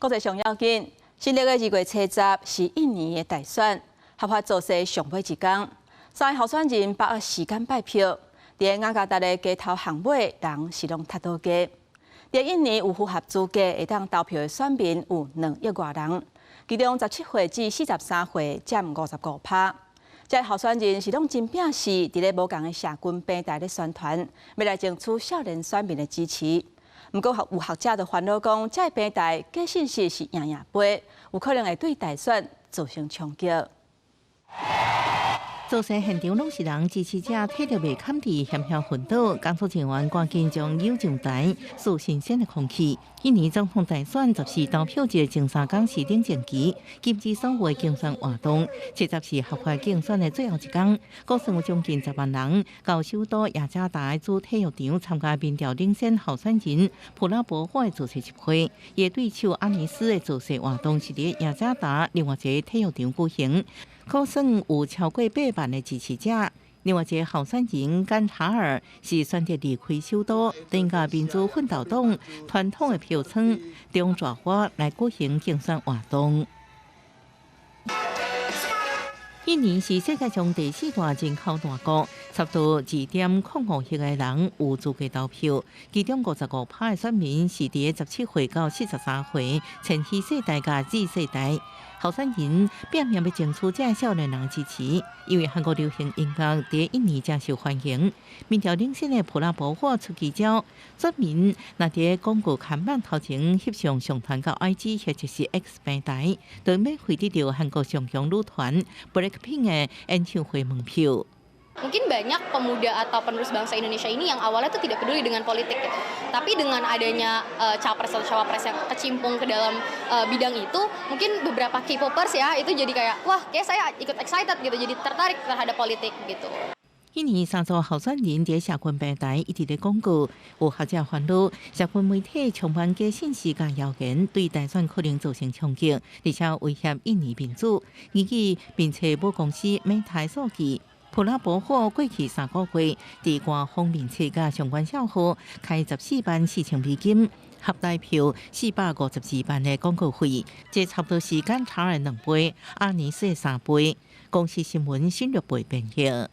國際上要緊，新曆的2月70是印尼的大選，合法造勢上尾一工，三个候選人把握時間拜票。佇雅加達的街頭巷尾，人是攏塞倒街。佇印尼有符合資格會當投票的選民有2億外人，其中17歲至43歲佔55%。這候選人是攏真拚勢，佇咧無仝的社群平台咧宣傳，欲來爭取少年選民的支持。毋過有學者就煩惱講，這个平台假信息是樣樣飛，有可能會對大選造成衝擊。造勢現場攏是人，支持者體力袂堪佇險囂昏倒，工作人員趕緊將油上台，輸新鮮的空氣。印尼總統大選14投票日前3工是冷靜期，禁止所有競選活動。70是合法競選的最後一工，估算有將近10萬人到首都雅加達的主體育場參加民調領先候選人普拉博沃的造勢集會。伊的對手阿尼斯的造勢活動是佇雅加達另外一個體育場舉行。估算有超過8萬的支持者。另外一個候選人甘哈爾是選擇離開首都，轉到民主奮鬥黨傳統的票倉中爪哇來舉行競選活動。印尼是世界上第四大人口大國，差不多2.05億个人有資格投票，其中55%的選民是佇17歲到43歲，千禧世代佮 Z 世代。候選人拼命欲爭取這少年人支持，因為韓國流行音樂佇印尼誠受歡迎。民調領先的普拉博沃出奇招，選民若佇廣告看板頭前翕相上傳到 IG 或者是 X 平台，就免費得著韓國上強女團 BLACKPINK 的演唱會門票。 Mungkin banyak pemuda atau penerus bangsa Indonesia ini yang awalnya tuh tidak peduli dengan politik gitu. Tapi dengan adanya capres atau cawapres yang kecimpung ke dalam bidang itu, mungkin beberapa K-popers ya itu jadi kayak, "Wah, kayak saya ikut excited gitu," jadi tertarik terhadap politik gitu. 印尼三組候選人佇社群平台一直咧廣告，有學者煩惱，社群媒體充滿假信息佮謠言，對大選可能造成衝擊，而且威脅印尼民主。根據面冊母公司 Meta 數據，普拉博沃過去3個月，佇官方面冊佮相關帳號開144萬4千美金，合台票452萬的廣告費，這差不多是甘哈爾兩倍，阿尼斯的3倍。公視新聞新樂貝編譯。